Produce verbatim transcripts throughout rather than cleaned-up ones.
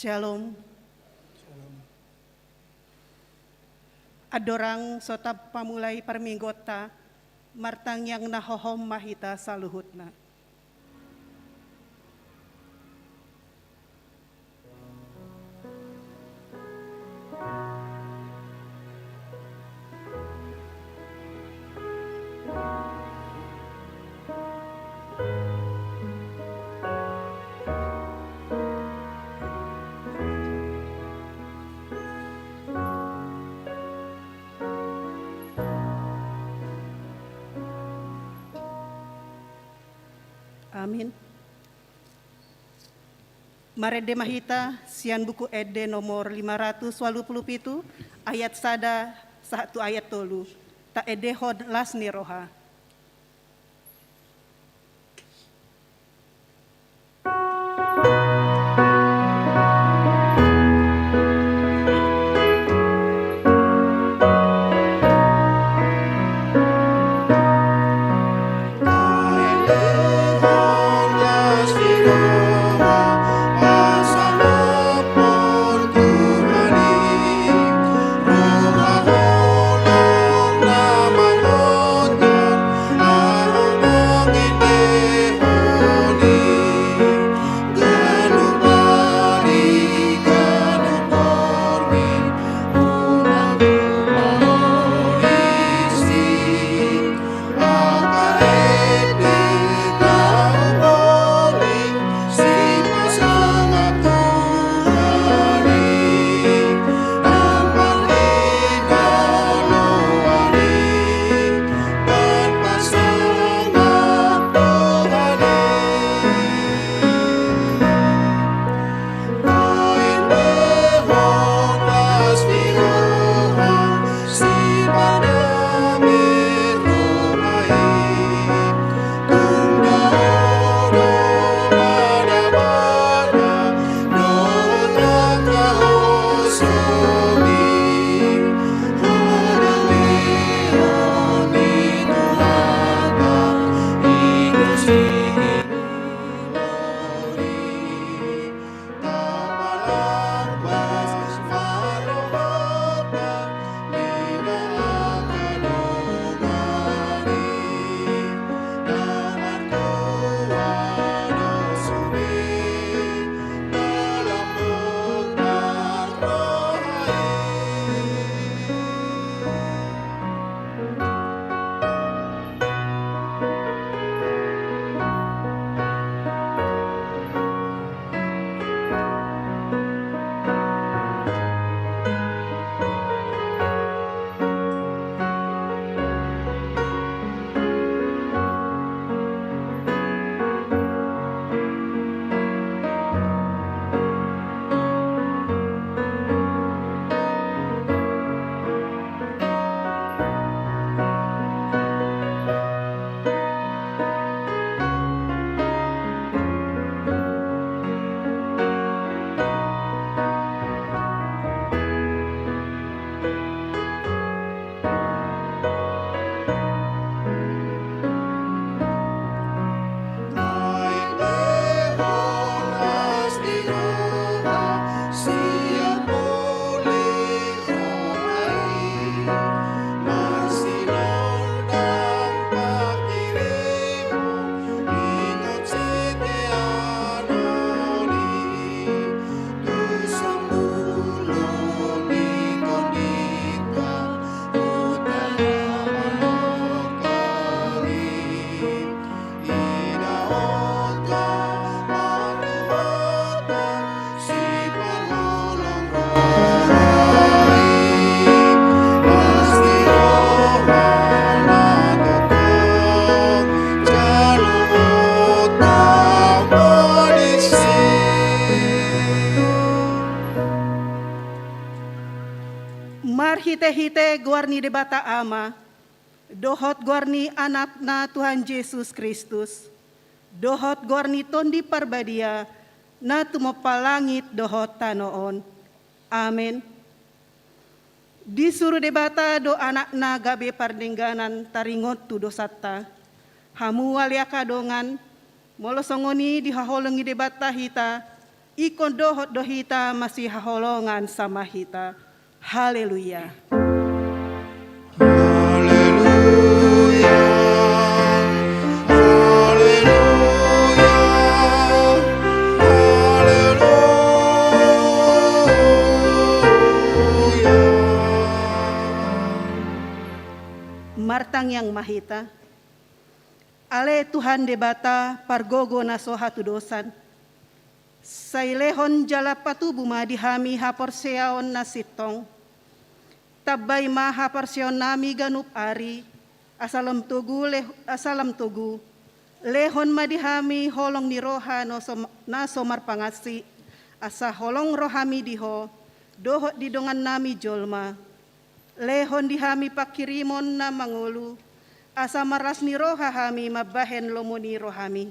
Shalom. Andorang so tapamulai parmingguonta, martangiang na hohom ma hita saluhutna. Amin. Marende ma hita sian Buku Ende nomor lima ratus walu pulu pitu, ayat sada sahat tu ayat tolu. Taendehon las ni roha. Marhitehite goar ni Debata Ama, dohot goar ni Anakna Tuhan Jesus Kristus, dohot goar ni Tondi Parbadia, na tumompa langit dohot tano on. Amen. Disuru Debata do Anakna gabe pardengganan taringot tu dosanta. Hamu ale angka dongan, molo songon i dihaholongi Debata hita, Ingkon dohot do hita masihaholongan sama hita. Haleluya. Haleluya, haleluya, haleluya. Martangiang ma hita. Ale Tuhan Debata, pargogo na so hatudosan, sai lehon jala patubu ma di hami haporseaon na sintong. Tambai ma haporseaonnami ganup ari, asa lam togu leh-, asa lam togu. Lehon ma di hami holong ni roha no so, na so marpangansi, asa holong rohami di Ho, dohot di dongannami jolma. Lehon di hami panghirimon na mangolu, asa marlas ni roha hami mambahen lomo ni rohami.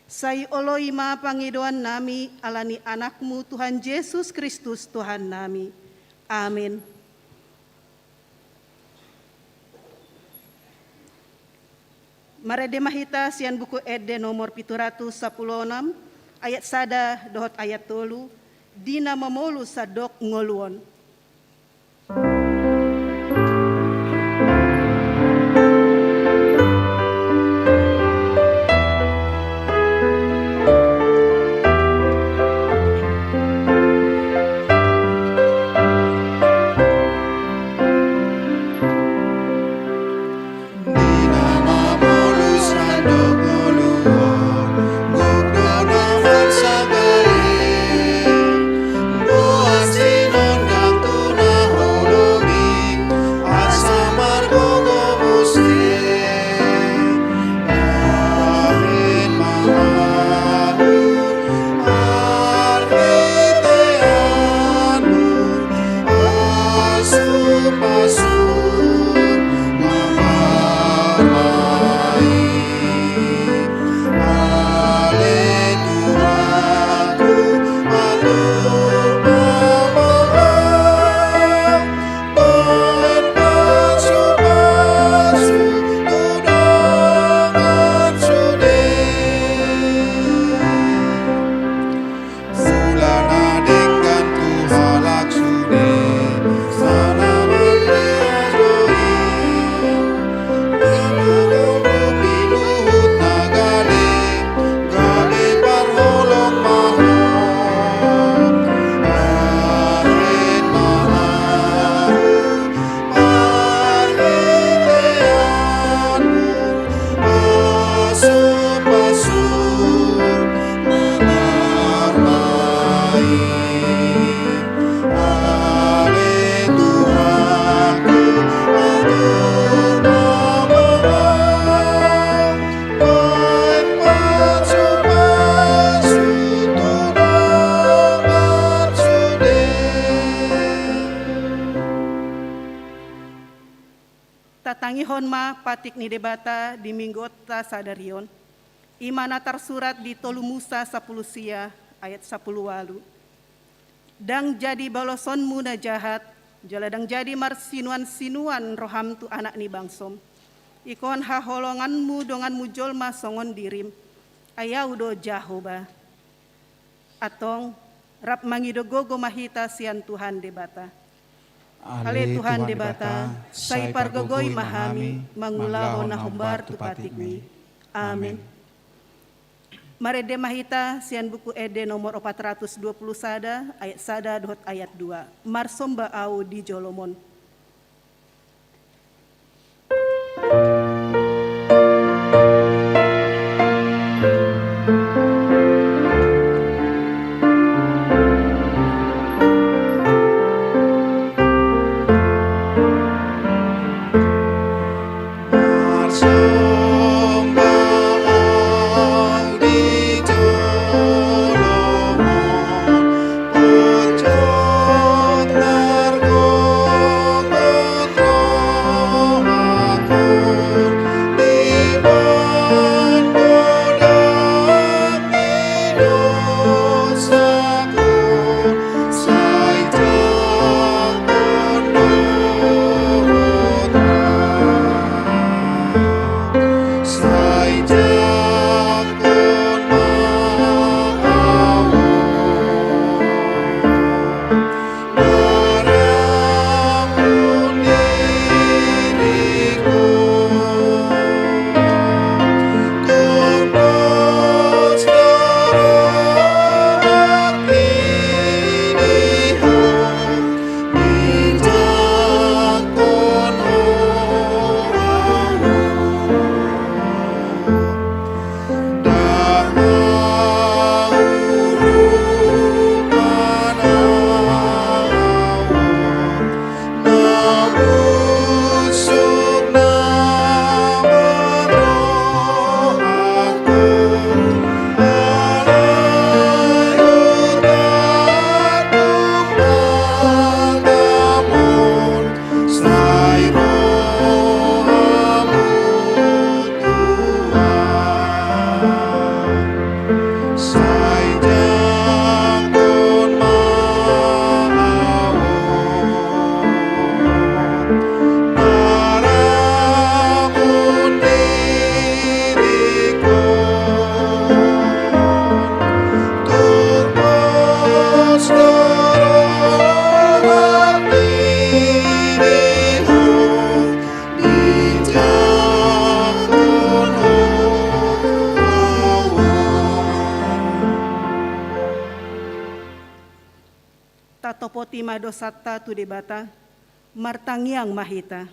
Sai oloi ma pangidoannami ala ni Anakmu Tuhan Jesus Kristus Tuhannami. Amin. Marende ma hita sian Buku Ende nomor pitu ratus sampulu onom, ayat sada dohot ayat tolu, di na mamolus sandok ngolu on. Tatangihon ma patik ni Debata di mingguonta sadari on. I ma na tarsurat di tolu Musa sampulu sia ayat sampulu ualu. Ndang jadi balosonmu na jahat, jala ndang jadi marsinuansinuan roham tu anak ni bangsom. Ingkon haholonganmu donganmu jolma songon dirim. Ai Ahu do Jahowa. Antong, rap mangido gogo ma hita sian Tuhan Debata. Ale Tuhan Debata, sai pargogoi ma hami mangulahon na hombar tu patikmi. Amen. Marende ma hita sian Buku Ende nomor opat ratus dua pulu sada, ayat sada dohot ayat dua. Marsomba ahu di jolom on. Poti ma dosanta tu Debata, martangiang ma hita.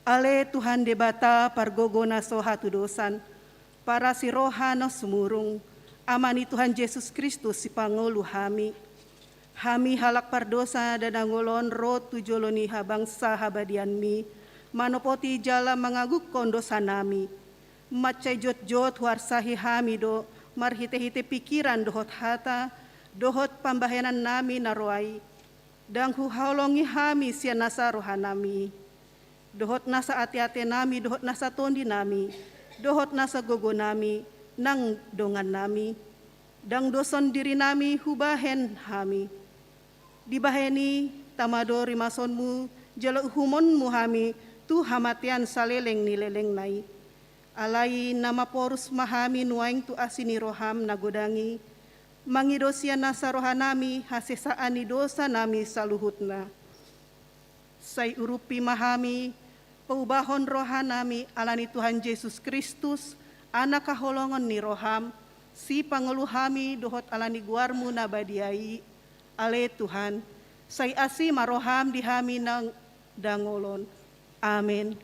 Ale Tuhan Debata, pargogo na so hatudosan, parasi roha na sumurung, Ama ni Tuhan Jesus Kristus, sipangolu hami. Hami halak pardosa na dangol on ro tu jolo ni habangsa habadianmi, manopoti jala mangagukkon dosanami. Mansai jotjot huarsahi hami do, marhitehite pikiran dohot hata, dohot pambahenannami na ro ai. Ndang huhaholongi hami sian nasa rohanami, dohot nasa ateatenami, dohot nasa tondinami, dohot nasa gogonami, nang dongannami. Ndang doson dirinami hubahen hami. Dibahen i, tama do rimasonmu, jala uhumonmu hami tu hamatean saleleng ni lelengna i. Alai na maporus ma hami nuaeng tu asi ni roham na godang i, mangido sian nasa rohanami hasesaan ni dosanami saluhutna. Sai uruppi ma hami, paubahon rohanami ala ni Tuhan Jesus Kristus, Anak haholongon ni roham, sipangolu hami dohot ala ni goarmu na badia i. Ale Tuhan, sai asi ma roham di hami na dangol on. Amen.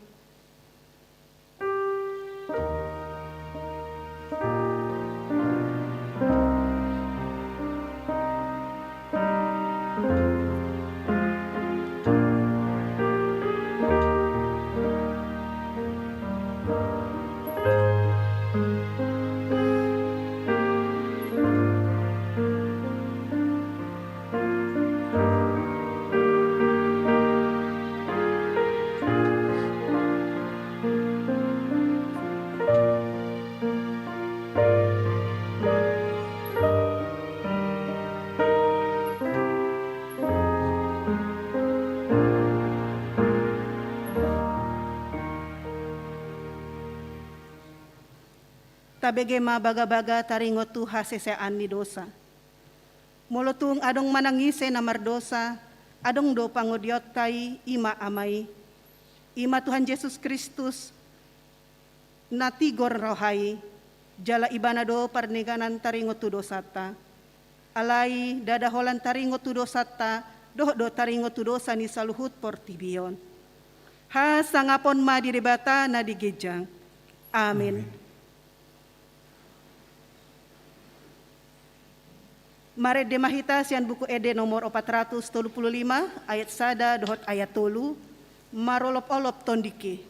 Tabege ma bagabaga taringot tu hasesaan ni dosa. Molo tung adong manang ise na mardosa, adong do pangodionta i, i ma Ama i. I ma Tuhan Jesus Kristus, na tigor roha i, jala Ibana do pardengganan taringot tu dosanta. Alai ndada holan taringot tu dosanta, dohot do taringot tu dosa ni saluhut portibi on. Hasangapon ma di Debata na di ginjang. Amen. Amen. Marende ma hita sian Buku Ende nomor opat ratus tolu pulu lima, ayat sada dohot ayat tolu, marolopolop tonduki.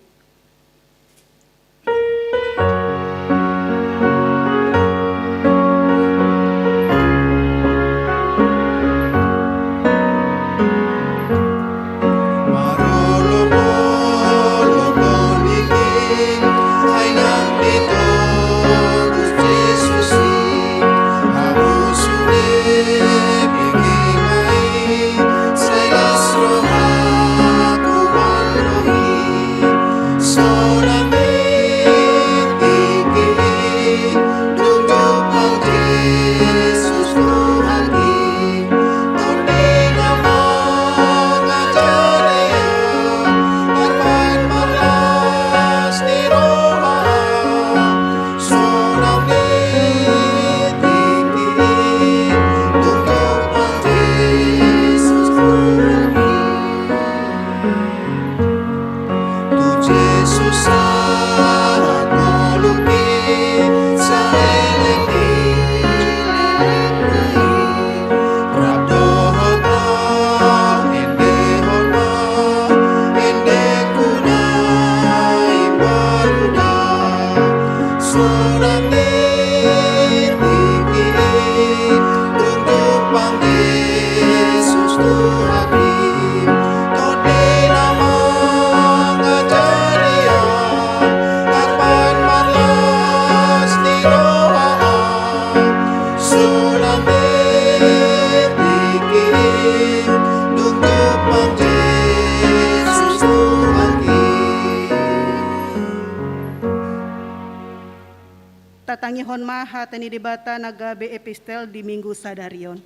Tatangihon ma hata ni Debata na gabe epistel di Minggu sadari on.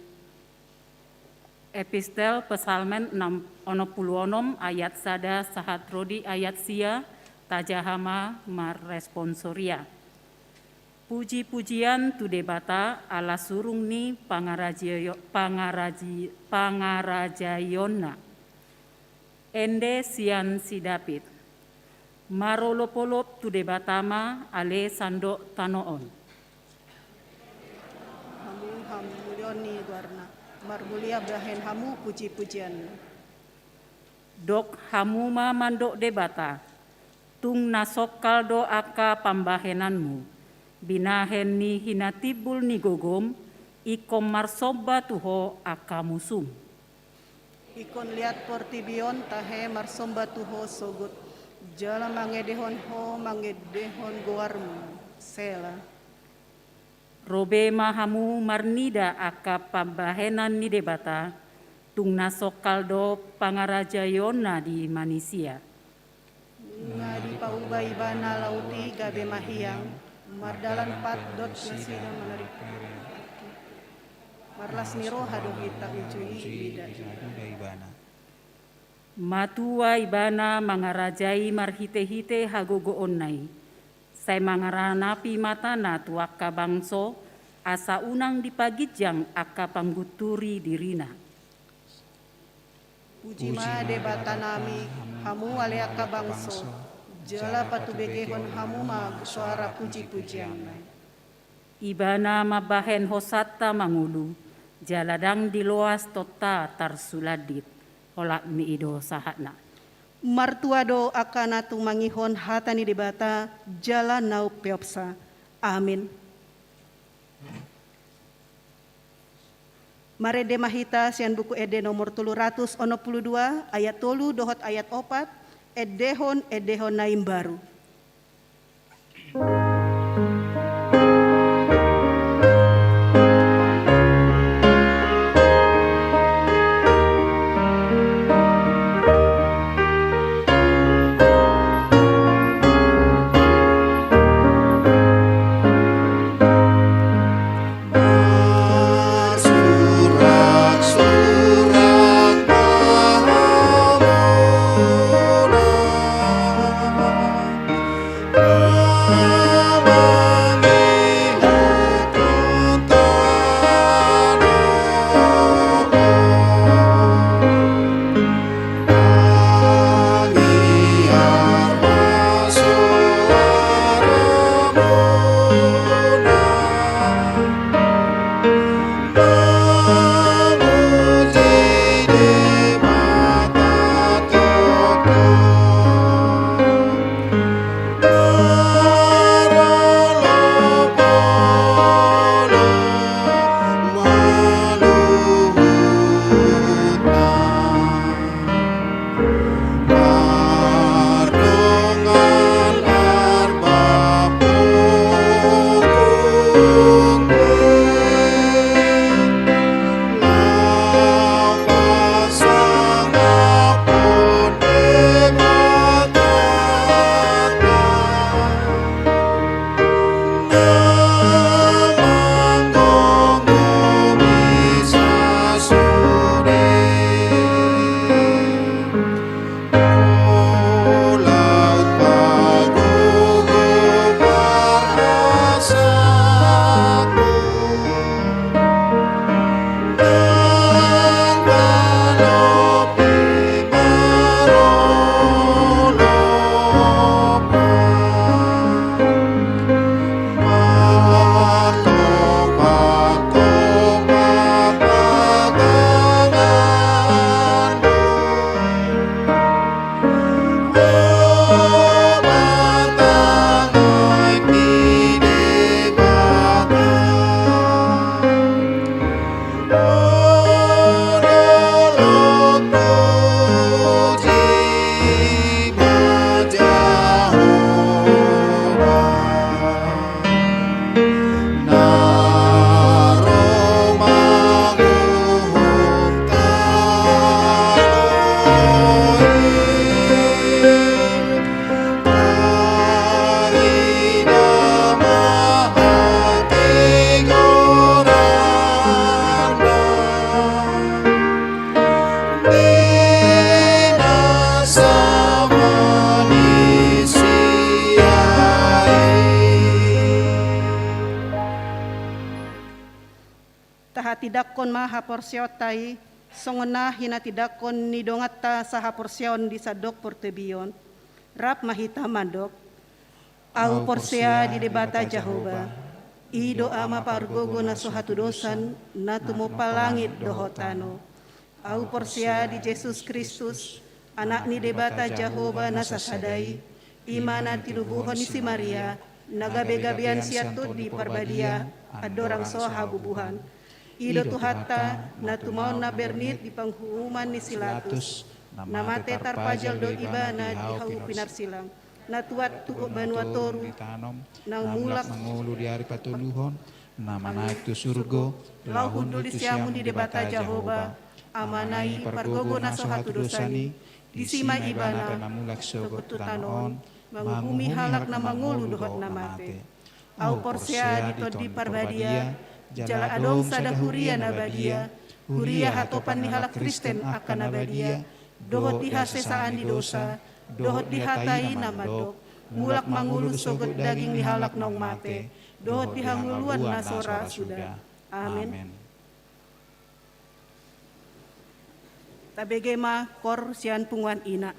Epistel Psalmen onom pulu onom ayat sada sahat ro di ayat sia, tajaha ma marresponsoria. Puji-pujian tu Debata ala surung ni pangarajaio-, pangaraji-, pangarajaionna. Ende sian si David. Marolop-olop tu Debata ma ale sandok tano on. Hamu, hamu, mulion ni goarna. Marmulia bahen hamu puji-pujianna. Dok hamu ma mandok Debata, tung na songkal do angka pambahenanmu, binahen ni hinatimbul ni gogom, ingkon marsomba tu ho angka musum. Ingkon liat portibi on tahe marsomba tu ho sogot, jala mangendehon ho, mangendehon goarmu. Sela. Ro be ma hamu marnida angka pambahenan ni Debata, tung na songkal do pangarajaionna di manisia. Nunga dipauba ibana laut i gabe mahiang, mardalan pat dohot nasida mangarik. Marlas ni roha do hita uju i mida ibana. Matua ibana mangarajai marhite-hite hagogoonna i. Sai mangaranapi matana tu angka bangso, asa unang dipaginjang angka panggunturi dirina. Puji ma Debatanami, hamu ale angka bangso, jala patubegehon hamu ma soara puji-pujianna. Ibana mambahen hosanta mangolu, jala ndang diloas tonta tarsulandit. Holan i do sahatna. Martua do angka na tumangihon hata ni Debata, jala na umpeopsa. Amin. Marende ma hita sian Buku Ende nomor tolu ratus onom pulu dua, ayat tolu dohot ayat opat, endehon, endehon na imbaru. Tindanghon ma haporseaonta i, songon na hinatindanghon ni donganta sahaporseaon di sandok portibi on. Rap ma hita mandok. Ahu porsea di Debata Jahowa, i do Ama pargogo na so hatudosan, na tumompa langit dohot tano. Ahu porsea di Jesus Kristus, Anak ni Debata Jahowa na sasada i, i ma na tinubuhon ni si Maria, na gabe-gabean sian Tondi Parbadia, andorang so habubuhan. I do Tuhanta, na tumaon na bernit di panguhuman ni si Pilatus, na mate tarpajal do ibana di hau pinarsilang, na tuat tu banua toru, na mulak mangolu di ari patoluhon, na manaek tu surgo, laho hundul di siamun ni Debata Jahowa, Amana i pargogo na so hatudosan i, disi ma ibana pe mamulak sogot tu tano on, manguhumi halak na mangolu dohot na mate. Ahu porsea di Tondi Parbadia, jala adong sada huria na badia, huria hatopan ni halak Kristen angka na badia, dohot di hasesaan ni dosa, dohot di hata i na mandok, mulak mangolu sogot daging ni halak naung mate, dohot di hangoluan na so ra suda. Amen. Tabege ma koor sian punguan ina.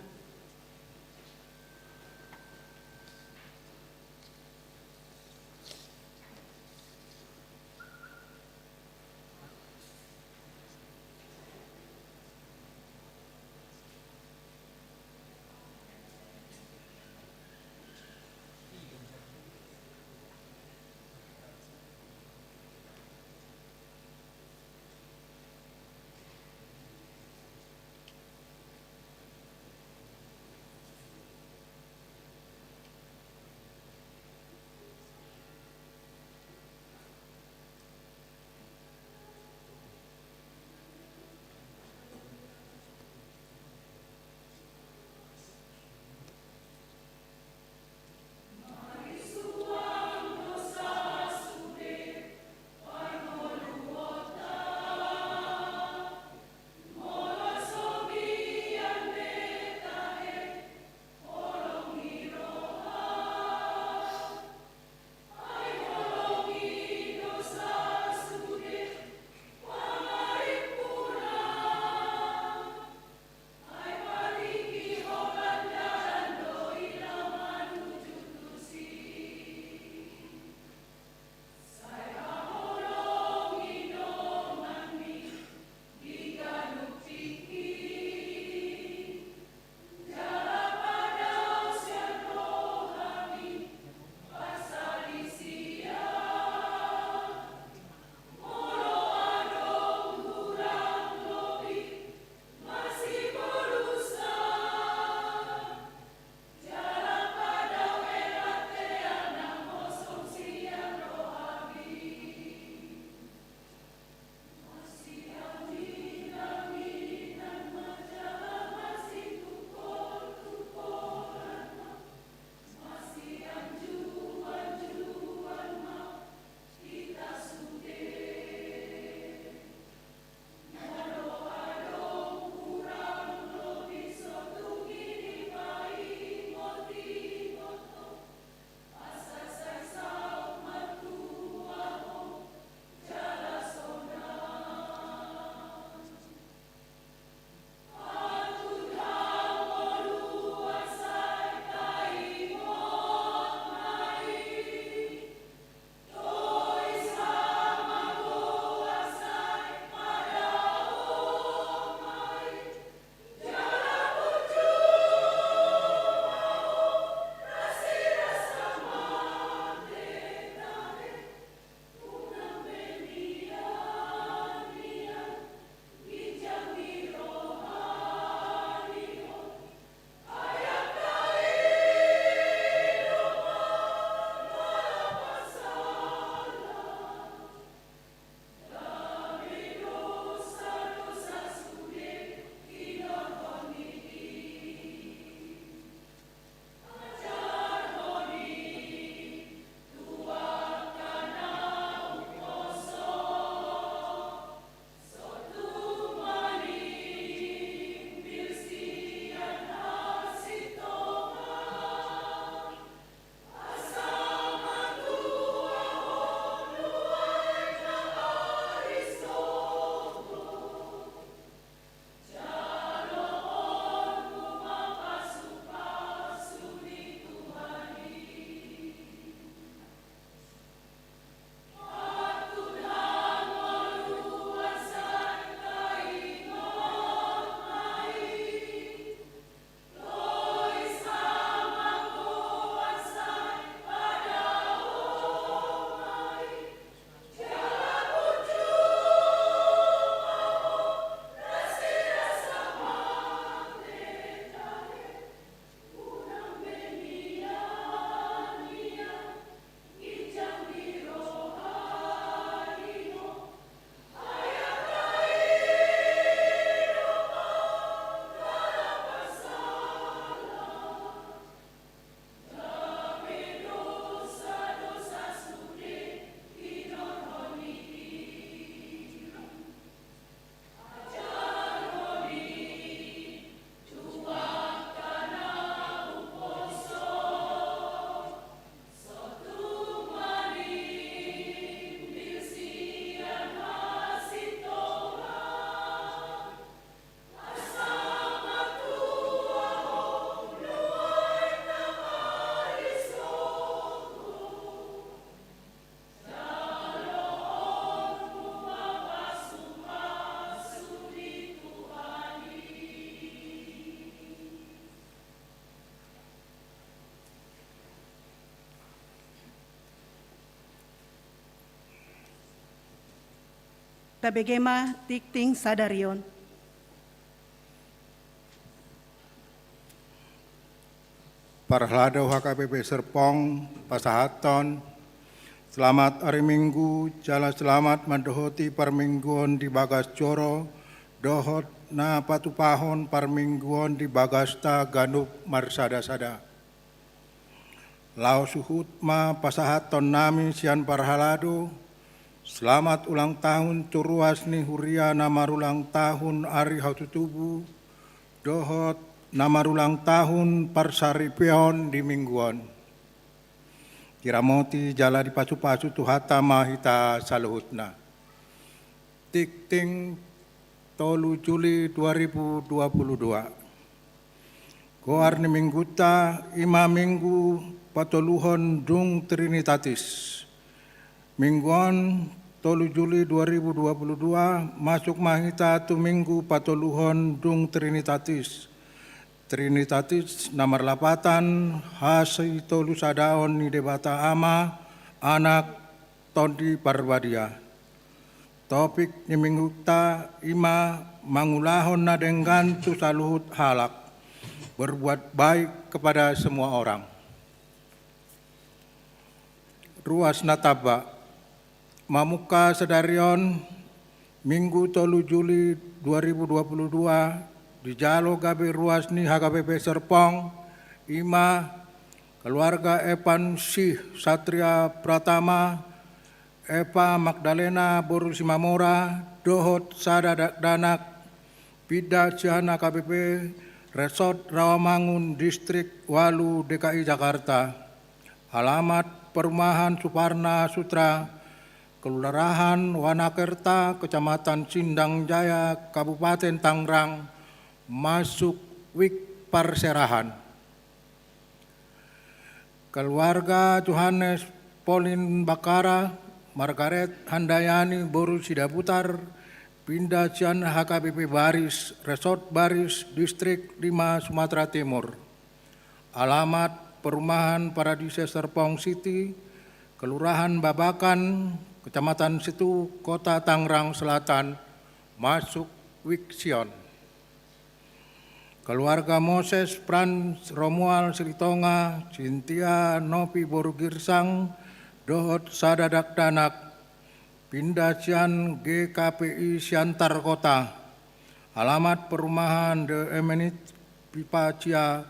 Tabege ma tingting sadari on. Parhalado H K B P Serpong, pasahathon selamat ari Minggu, jala selamat mandohoti parmingguon di bagas joro, dohot na patupahon parmingguon di bagasta ganup marsada-sada. Laho suhut ma pasahathon nami sian parhalado, selamat ulang tahun tu ruas ni huria na marulang tahun ari hatutubu, dohot na marulang tahun parsaripeon di Minggu on. Diramoti jala dipasupasu Tuhanta ma hita saluhutna. Tingting, tolu Juli dua ribu dua puluh dua. Goar ni Mingguta i ma Minggu patoluhon dung Trinitatis. Minggu on, tolu Juli dua ribu dua puluh dua, masuk ma hita tu Minggu patoluhon dung Trinitatis. Trinitatis na marlapatan hasitolu sadaon ni Debata Ama, Anak, Tondi Parbadia. Topik ni Mingguta i ma mangulahon na denggan tu saluhut halak, berbuat baik kepada semua orang. Ruas na tamba. Mamungka sadari on, Minggu tolu Juli dua ribu dua puluh dua, dijalo gabe ruas ni H K B P Serpong, i ma keluarga Epan Sih Satria Pratama, Eva Magdalena boru Simamora, dohot sada dakdanak, pinda sian H K B P Resort Rawamangun, Distrik ualu, D K I Jakarta. Alamat: Perumahan Suparna Sutra, Kelurahan Wanakerta, Kecamatan Sindang Jaya, Kabupaten Tangerang, masuk week parserahan. Keluarga Johannes Polin Bakara, Margaret Handayani boru Sidabutar, pinda sian H K B P Baris, Resort Baris, Distrik lima, Sumatera Timur. Alamat: Perumahan Paradise Serpong City, Kelurahan Babakan, Kecamatan Situ, Kota Tangerang Selatan, masuk week Sion. Keluarga Moses Frans Romual Silitonga, Sintia Novi boru Girsang, dohot sada dakdanak, pinda sian G K P I Siantar Kota. Alamat: Perumahan De Emenit Pipacia,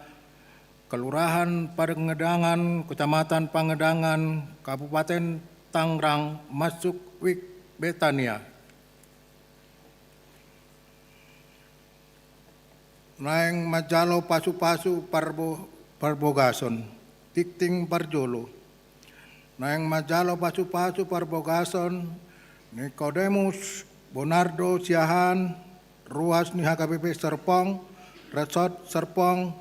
Kelurahan Pangedangan, Kecamatan Pangedangan, Kabupaten Tangerang, masuk week Betania. Naeng manjalo pasupasu parbo-, parbogason. Tingting parjolo. Naeng manjalo pasupasu parbogason, Nikodemus Bonardo Siahaan, ruas ni H K B P Serpong, Resort Serpong,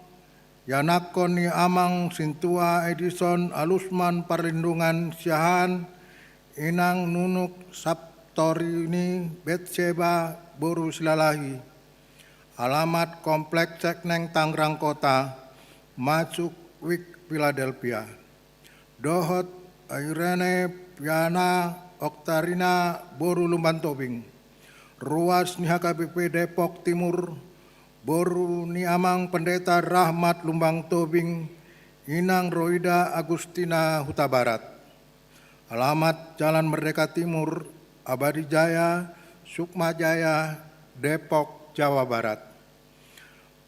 ianakhon ni Amang Sintua Edison Alusman Parlindungan Siahaan, Inang Nunuk Saptorini Betseba boru Silalahi. Alamat: Kompleks Sekneng, Tangerang Kota, masuk week Philadelphia. Dohot Irene Piana Oktarina boru Lumban Tobing, ruas ni H K B P Depok Timur, boru ni Amang Pendeta Rahmat Lumban Tobing, Inang Roida Agustina Hutabarat. Alamat: Jalan Merdeka Timur, Abadi Jaya, Sukma Jaya, Depok, Jawa Barat.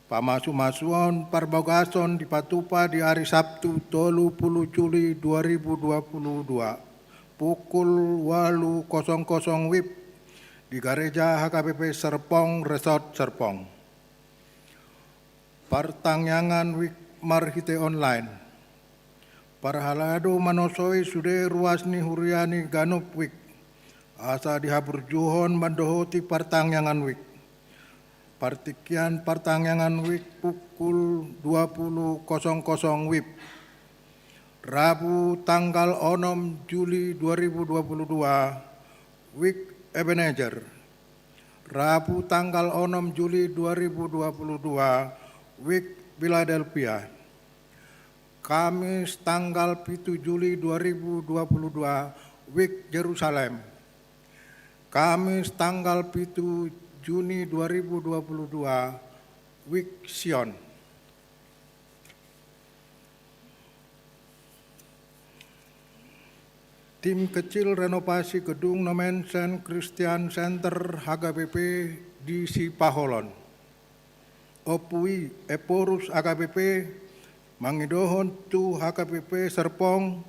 Pamasumasuon parbogason dipatupa di ari Sabtu, tolu pulu Juli dua ribu dua pulu dua, pukul ualu kosong kosong wib, di Gareja H K B P Serpong, Resort Serpong. Partangiangan wib marhite online. Parhalado manosoi sude ruas ni huria ni ganup wib, asa dihaburjuhon mandohoti partangiangan wib. Partingkian partangiangan wib pukul dua pulu kosong kosong wib. Rabu tanggal onom Juli dua ribu dua pulu dua, wib Ebenezer. Rabu tanggal onom Juli dua ribu dua pulu dua, wib Philadelphia. Kamis tanggal pitu Juli dua ribu dua pulu dua, wib Jerusalem. Kamis tanggal pitu Juni dua ribu dua puluh dua, WIK Sion. Tim kecil renovasi gedung Nommensen Christian Center H K B P di Sipaholon. Ompu i, Ephorus H K B P, mangidohon tu H K B P Serpong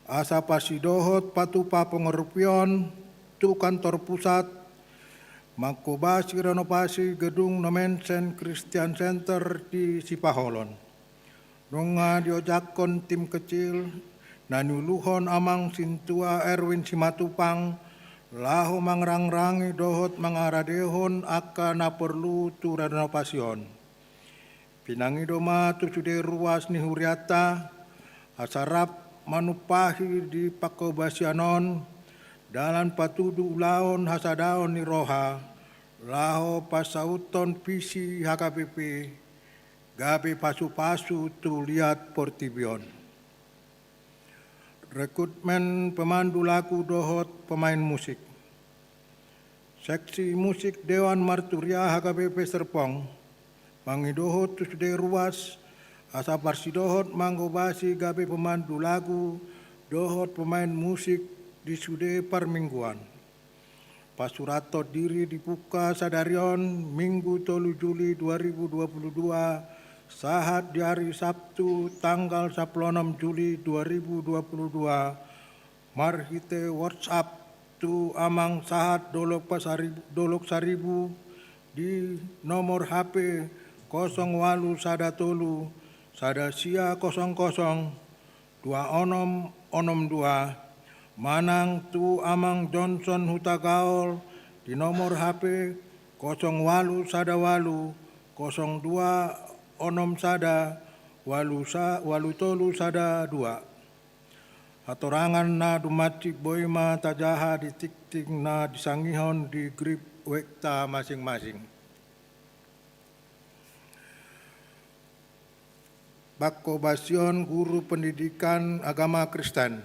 asa pasidohot patupa pangurupion tu kantor pusat, manghobasi renovasi gedung Nommensen Christian Center di Sipaholon. Nunga diojakhon tim kecil na niuluhon Amang Sintua Erwin Simatupang laho mangrangrangi dohot mangaradehon angka na porlu tu renovasi on. Pinangido ma tu sude ruas ni hurianta asa rap manumpahi di panghobasian on dalan patudu ulaon hasadaon ni roha laho pansauthon visi H K B P gabe pasupasu tu liat portibi on. Rekrutmen pemandu lagu dohot pemain musik. Seksi musik Dewan Marturia H K B P Serpong mangidohon tu sude ruas asa parsidohot manghobasi gabe pemandu lagu dohot pemain musik di sude parmingguan. Pansurathon diri dibuka sadari on, Minggu tolu Juli dua ribu dua puluh dua, sahat di ari Sabtu tanggal sampulu onom Juli dua ribu dua puluh dua, marhite WhatsApp tu Amang Sahat Dolok Pasaribu, Dolok Saribu, di nomor H P kosong walu sada tolu sada sia kosong kosong dua onom onom dua, manang tu Amang Johnson Hutagaol di nomor H P kosong walu sada walu kosong dua onom sada walu sa-, walu tolu sada dua. Hatorangan na dummansik boi ma tajaha di tingting na disangihon di grup WA-ta masing-masing. Panghobasion guru pendidikan agama Kristen.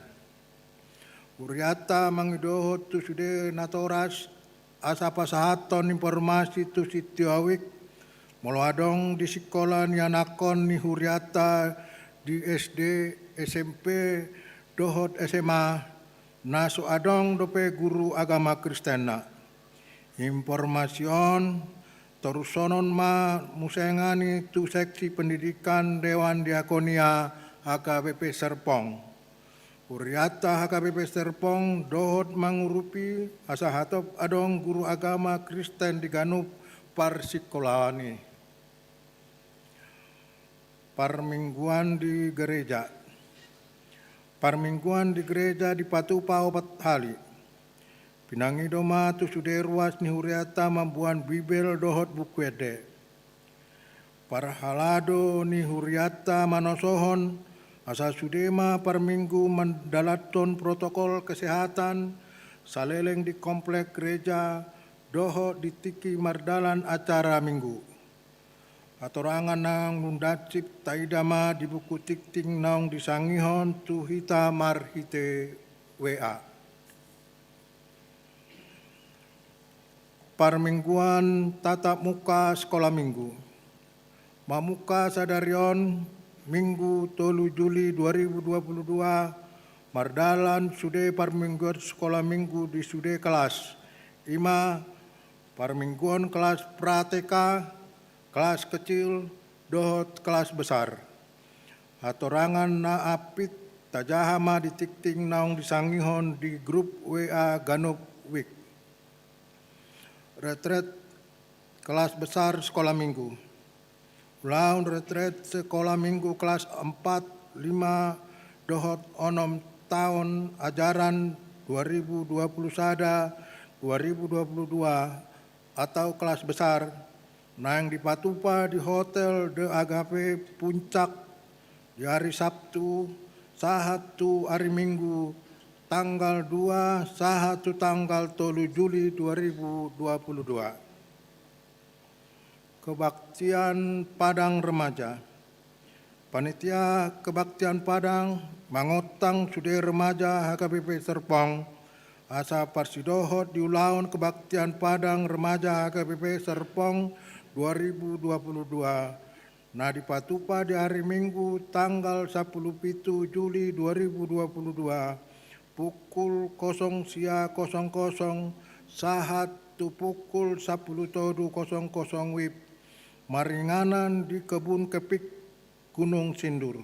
Hurianta mangidohon tu sude natoras asa pasahathon informasi tu sitio WIK molo adong di sikola ni anakhon ni hurianta di S D, S M P dohot S M A na so adong dope guru agama Kristenna. Informasi on torushonon ma musengani tu seksi pendidikan Dewan Diakonia H K B P Serpong. Hurianta H K B P Serpong dohot mangurupi asa hatop adong guru agama Kristen di ganup parsingkolaon i. Parmingguan di gereja. Parmingguan di gereja dipatupa opat hali. Pinangido ma tu sude ruas ni hurianta mamboan Bibel dohot buku ende. Parhalado ni hurianta manosohon asa sude ma parminggu mandalanhon protokol kesehatan saleleng di komplek gereja dohot di tingki mardalan acara Minggu. Hatorangan naung dummansik taida ma di buku tingting naung disangihon tu hita marhite WA. Parmingguan tatap muka sekolah minggu. Mamungka sadari on, Minggu tolu Juli dua ribu dua puluh dua, mardalan sude parmingguan sekolah minggu di sude kelas. Ima parmingguan kelas pra-T K, kelas kecil, dohot kelas besar. Hatorangan na ampit tajaha ma di tingting naung disangihon di grup WA ganup WIK. Retret kelas besar sekolah minggu. Ulaon retret sekolah minggu kelas empat, lima, dohot onom taon ajaran dua ribu dua puluh sada, dua ribu dua puluh dua atau kelas besar naeng dipatupa di Hotel De Agape Puncak di ari Sabtu sahat tu ari Minggu tanggal dua sahat tu tanggal tolu Juli dua ribu dua puluh dua. Kebaktian Padang Remaja. Panitia Kebaktian Padang mangontang sude remaja H K B P Serpong Asa parsidohot di ulaon kebaktian Padang Remaja H K B P Serpong dua ribu dua puluh dua, na dipatupa di ari Minggu tanggal sampulu pitu Juli dua ribu dua puluh dua, pukul kosong sia kosong kosong sahat tu pukul sampulu tolu kosong kosong WIB, maringanan di Kebun Kepik Gunung Sindur.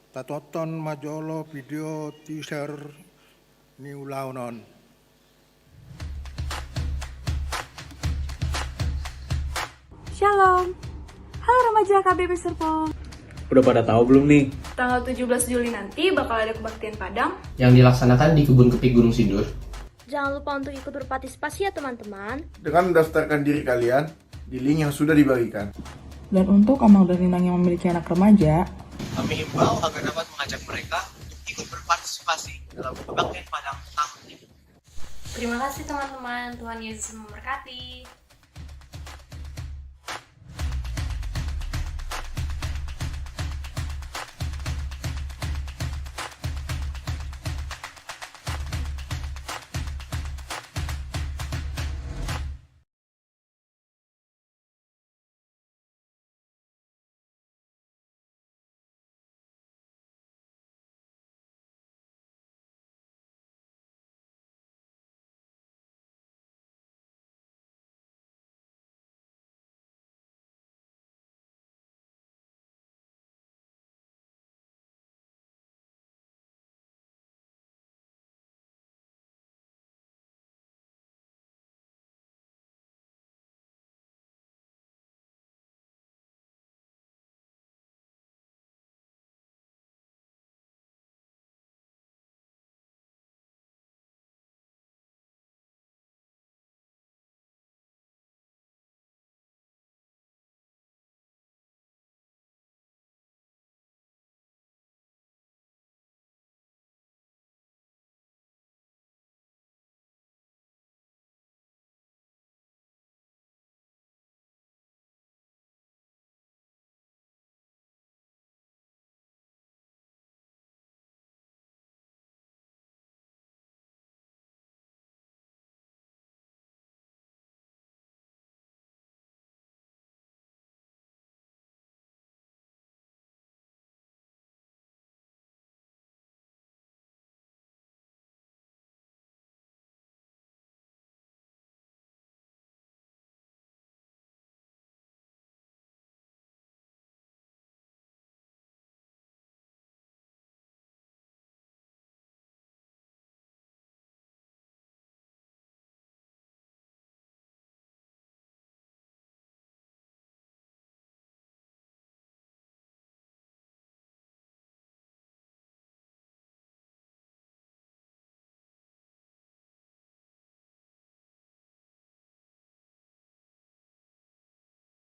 Tatonton ma jolo video teaser ni ulaon on. Shalom. Halo remaja H K B P Serpong. Udah pada tahu belum nih? Tanggal tujuh belas Juli nanti bakal ada kebaktian Padang yang dilaksanakan di Kebun Kepik Gunung Sindur. Jangan lupa untuk ikut berpartisipasi ya, teman-teman. Dengan mendaftarkan diri kalian di link yang sudah dibagikan. Dan untuk amang dan inang yang memiliki anak remaja, kami himbau agar dapat mengajak mereka untuk ikut berpartisipasi dalam kebaktian Padang tahun ini. Terima kasih, teman-teman. Tuhan Yesus memberkati.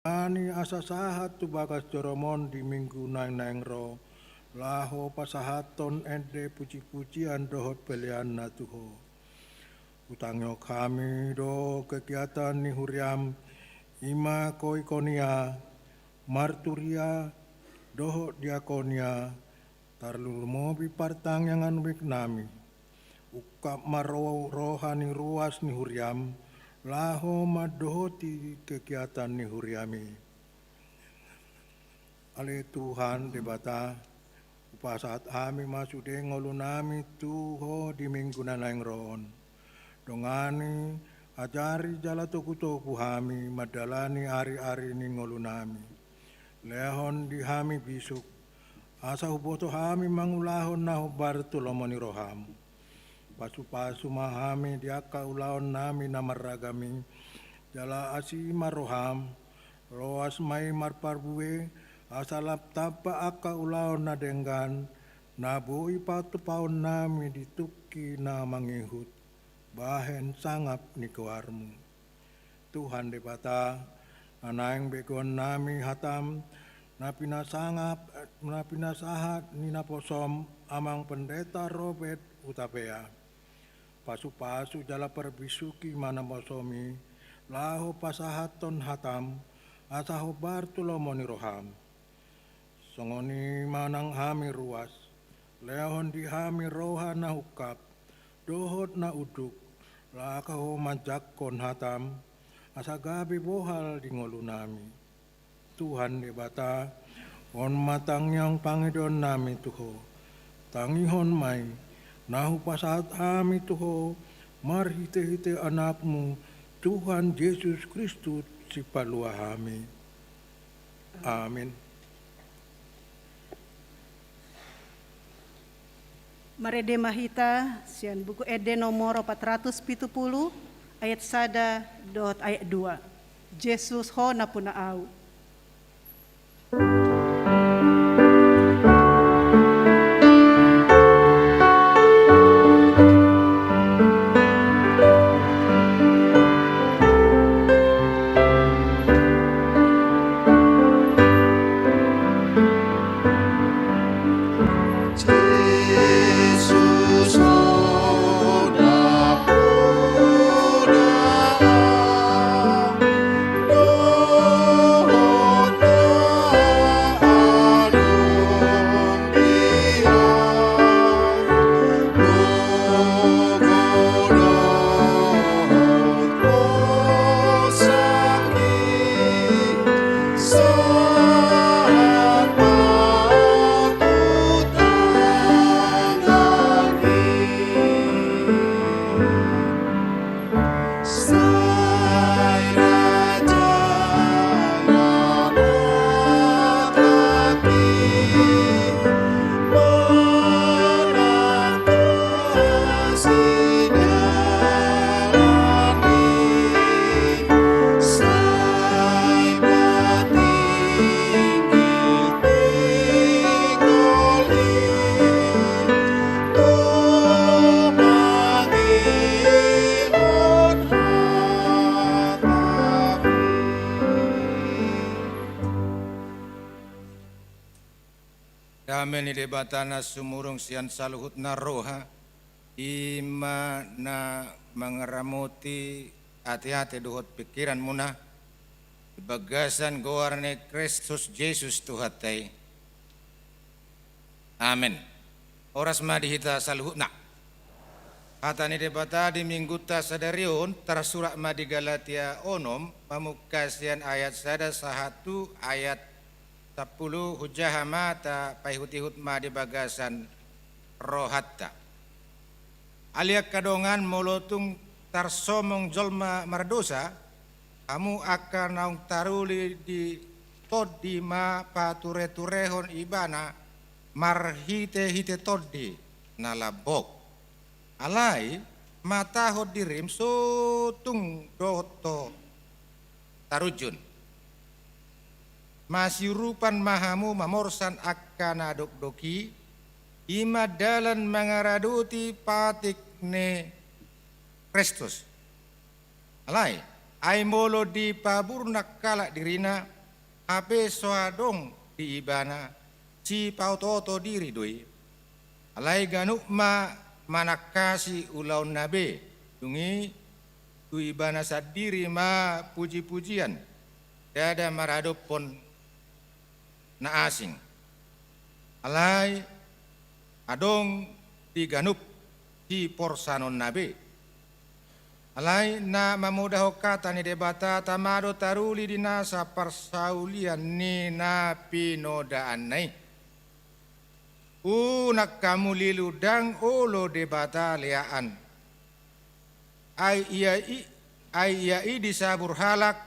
Ani asa sahat tu bagas joroMon di minggu naeng-naeng ro, laho pasahathon ende puji-pujian dohot peleanna tu Ho. Hutangihon hami do kegiatan ni huriaM, i ma koikonia, marturia, dohot diakonia, tarlumobi partangiangan wijk nami. Ungkap ma ro-, roha ni ruas ni huriaM, laho mandohoti kegiatan ni huriaM i. Ale Tuhan Debata, hupasahat hami ma sude ngolu nami tu Ho di minggu na naeng ro on. Dongani, ajari jala togu-togu hami mandalani ari-ari ni ngolu nami. Lehon di hami bisuk, asa huboto hami mangulahon na hombar tu lomo ni rohaM. Pasu-pasu ma hami di angka ulaon nami na marragam i, jala asi ma rohaM, loas ma i marparbue, asa lam tamba angka ulaon na denggan, na boi patupaon nami di tungki na mangihut, bahen sangap ni goarMu. Tuhan Debata, na naeng begeon nami hataM, na pinasangap, na pinasahat ni naposoM, Amang Pendeta Robert Hutapea. Pasu-pasu jala parbisuhi ma naposoM i, laho pasahathon hataM, asa hombar tu lomo ni rohaM. Songon i ma nang hami ruas, lehon di hami roha na ungkap, dohot na unduk, laho Ho manjangkon hataM, asa gabe bohal di ngolunami. Tuhan Debata, on ma tangiang pangidoannami tu Ho. Tangihon ma i, na hupasahat hami tu Ho, marhitehite AnakMu, Tuhan Jesus Kristus, Sipalua hami. Amin. Marende ma hita sian Buku Ende nomor opat ratus pitu pulu, ayat sada dohot ayat dua. Jesus, Ho nampuna ahu. Dame ni Debata na sumurung sian saluhutna roha, i ma na mangaramoti ateate dohot pingkiranmuna, di bagasan goar ni Kristus Jesus Tuhanta i. Amen. Horas ma di hita saluhutna. Hata ni Debata di Minggunta sadari on tarsurat ma di Galatia onom, mamungka sian ayat sada sahat tu ayat sampulu, hujaha ma tapaihutihut ma di bagasan rohanta. Ale angka dongan, molo tung tarsomong jolma mardosa, hamu angka naung taruli di Tondi ma patureturehon ibana marhitehite Tondi na lambok. Alai matahon dirim so tung dohot ho tarunjun. Masiurupan ma hamu mamorsan angka na dokdok i, i ma dalan mangaradoti patik ni Kristus. Alai, ai molo dipaburnang halak dirina, hape so adong di ibana, sipaotooto diri do i. Alai ganup ma manangkasi ulaonna be, dung i tu ibana sandiri ma pujipujian, ndada maradophon na asing. Alai adong di ganup siporsanonna be. Alai na mamodahon hata ni Debata, tama do taruli di nasa parsaulian ni na pinodaanna i. Unang hamu lilu, ndang olo Debata leaan. Ai ia i, ai ia i disabur halak,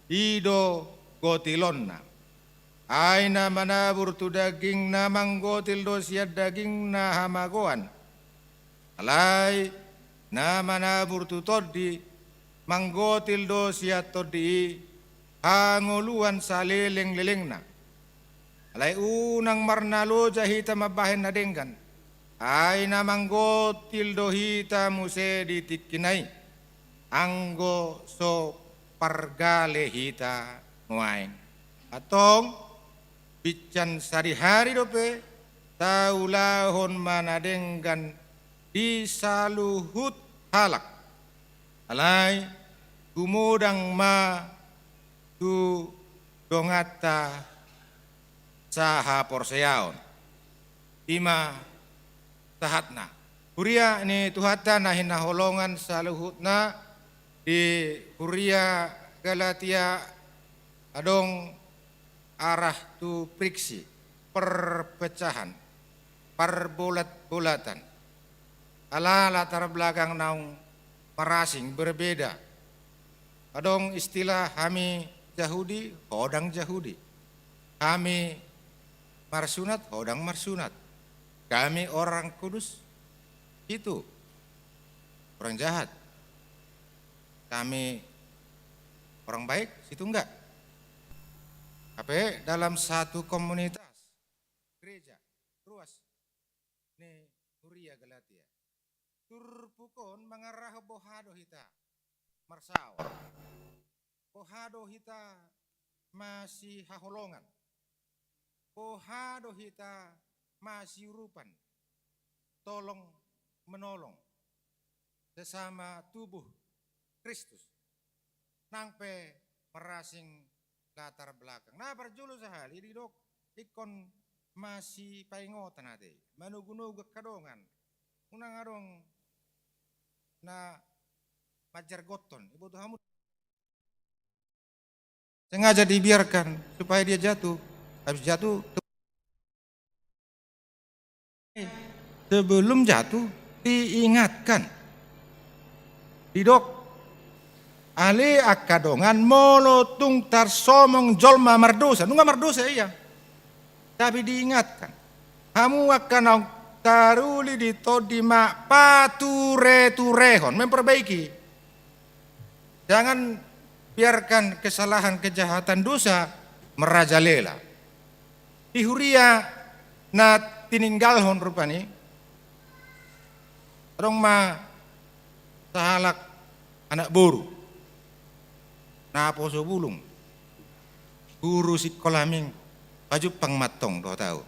i do gotilonna. Ai na manabur tu dagingna manggotil do sian dagingna hamagoan. Alai na manabur tu Tondi, manggotil do sian Tondi i hangoluan salelenglelengna. Alai unang marnaloja hita mambahen na denggan. Ai na manggotil do hita muse di tingkina i, anggo so pargale hita nuaeng. Antong, binsan sadihari dope, taulahon ma na denggan di saluhut halak. Alai, gumodang ma tu donganta sahaporseaon. I ma sahatna. Huria ni Tuhanta na hinaholongan saluhutna, di Huria Galatia adong arah tu friksi, perpecahan, parbolat-bolatan. Ala latar belakang naung marasing, berbeda. Adong istilah, hami Jahudi, ho ndang Jahudi. Hami marsunat, ho ndang marsunat. Kami orang kudus, situ orang jahat. Kami orang baik, situ enggak. Tapi dalam satu komunitas, gereja, ruas ni Huria Galatia, turpuk on mangarahon boha do hita marsaor, boha do hita masihaholongan, boha do hita masiurupan, tolong menolong sesama tubuh Kristus. Nang pe marasing latar belakang. Na parjolo sahali didok ingkon masipaingotan ate, manogunogu angka dongan. Unang adong na manjargothon, iboto hamu. Sengaja dibiarkan supaya dia jatuh. Habis jatuh, sebelum jatuh, diingatkan. Didok, ale angka dongan, molo tung tarsomong jolma mardosa, nunga mardosa ia. Tapi diingatkan. Hamu angka naung taruli di tondi ma patureturehon, memperbaiki. Jangan biarkan kesalahan, kejahatan, dosa merajalela. Di huria na tininggalhon rupani, adong ma sahalak anak boru, naposo bulung, guru sikola minggu, pajumpang ma antong dohot ahu.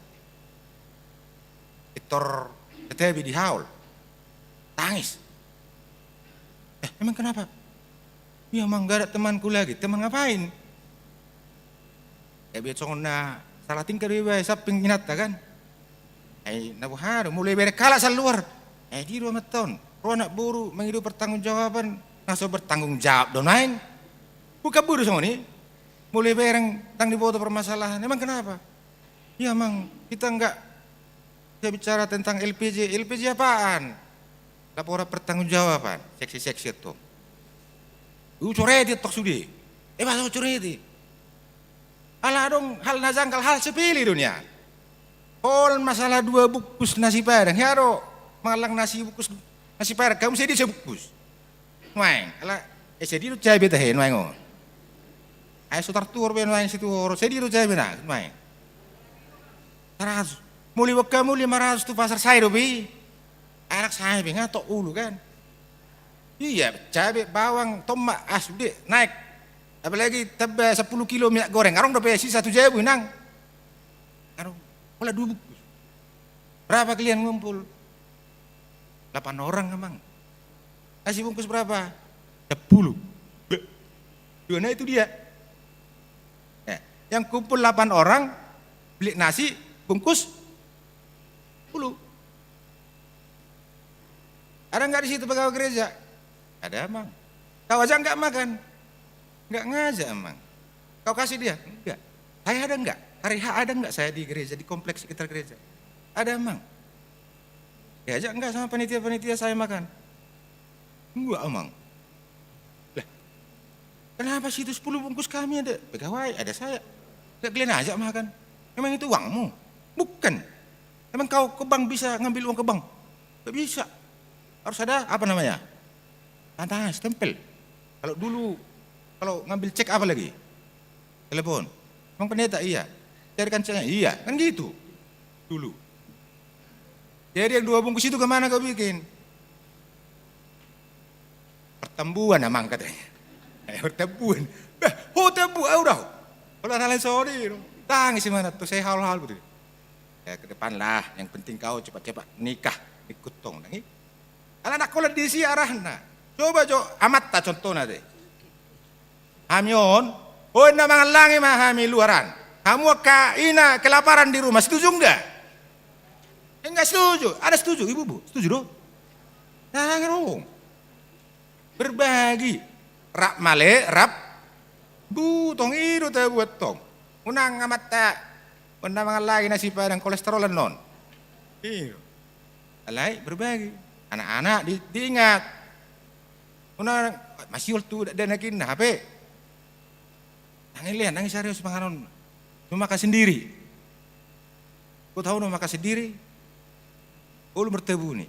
Pintor tatabi di haol. Tangis. Eh, emang kenapa? Iya, Mang, nggak ada temanku lagi. Teman ngapain? Eh, biar songon na salah tingkah do iba, samping inanta kan. Eh, na boha do, molo ibereng halak saluar. Eh, dia do amanta on. Ro anak boru, mangido pertanggungjawaban, na so bertanggung jawab do naeng. Bukan boru songon i. Molo ibereng ndang diboto permasalahan. Emang kenapa? Iya, Mang, kita nggak bisa bicara tentang L P J. L P J apaan? Laporan pertanggungjawaban. Seksi-seksi itu. Ucoreti tok sude. Eh, bahasa ucoreti. Ala adong hal na janggal, hal sepele do nian. Pol masalah dua bungkus nasi padang. Hea do mangallang nasi bungkus, nasi padang. Kamu sedi sebungkus. Nuaeng, ala, eh, sedi do cabe tahe nuaeng on. Ai so tartuhor be nuaeng situhor, sedi do cabe na nuaeng. Saratus. Muli bokka muli maratus tu pasar sai do be. Anak sai be nga tok ulu kan. Iya, cabe, bawang, tomat, ah, sude naik. Apalagi tamba sepuluh kilo minyak goreng. Adong dope sisa tu jabu inang. Adong, pola dua bungkus. Berapa kalian ngumpul? Delapan orang, Amang. Nasi bungkus berapa? Sepuluh. Bleh. Dua, nah itu dia. Eh, yang kumpul delapan orang, beli nasi bungkus sepuluh. Ada nggak di situ pegawai gereja? Ada, Amang. Kau aja nggak makan? Nggak ngajak, Amang. Kau kasih dia? Enggak. Saya ada enggak? Hari H ada enggak saya di gereja, di kompleks sekitar gereja? Ada, Amang. Diajak enggak sama panitia-panitia saya makan? Enggak, Amang. Lah, kenapa situ sepuluh bungkus kami ada pegawai, ada saya? Enggak kalian ajak makan? Emang itu uangmu? Bukan. Emang kau ke bank bisa ngambil uang ke bank? Enggak bisa. Harus ada, apa namanya? Tanda tangan, stempel. Kalau dulu, kalau ngambil cek apa lagi? Telepon. Emang pendeta? Iya. Carikan ceknya? Iya. Kan gitu. Dulu. Jadi yang dua bungkus itu kemana kau bikin? Pertambuan, Amang, katanya. Eh, pertambuan. Bah, ho tambu, ah, udah. Kalau hal-hal sori, tangis mana tuh, saya hal-hal betul. Ya, ke depan lah, yang penting kau cepat-cepat nikah, ikut tong, nang i. Ala ndang holan disi arahna. Coba jo amanta contohna te. Hami on, oh, na mangallangi ma hami luaran. Hamu angka ina kelaparan di rumah, setuju enggak? Enggak setuju. Ada setuju, ibu-ibu? Setuju do? Ndang adong. Berbagi. Rap male, rap butong, i do tabuat tong. Unang amanta, unang mangan lagi nasi padang, kolesterol annon. I do. Alai berbagi. Anak-anak di, diingat. Unang, masiol tu dakdanak inna, hape. Ndang i lean, ndang i serius panganon. Cuma makan sendiri. Kau tahu no makan sendiri? Olo martabuni.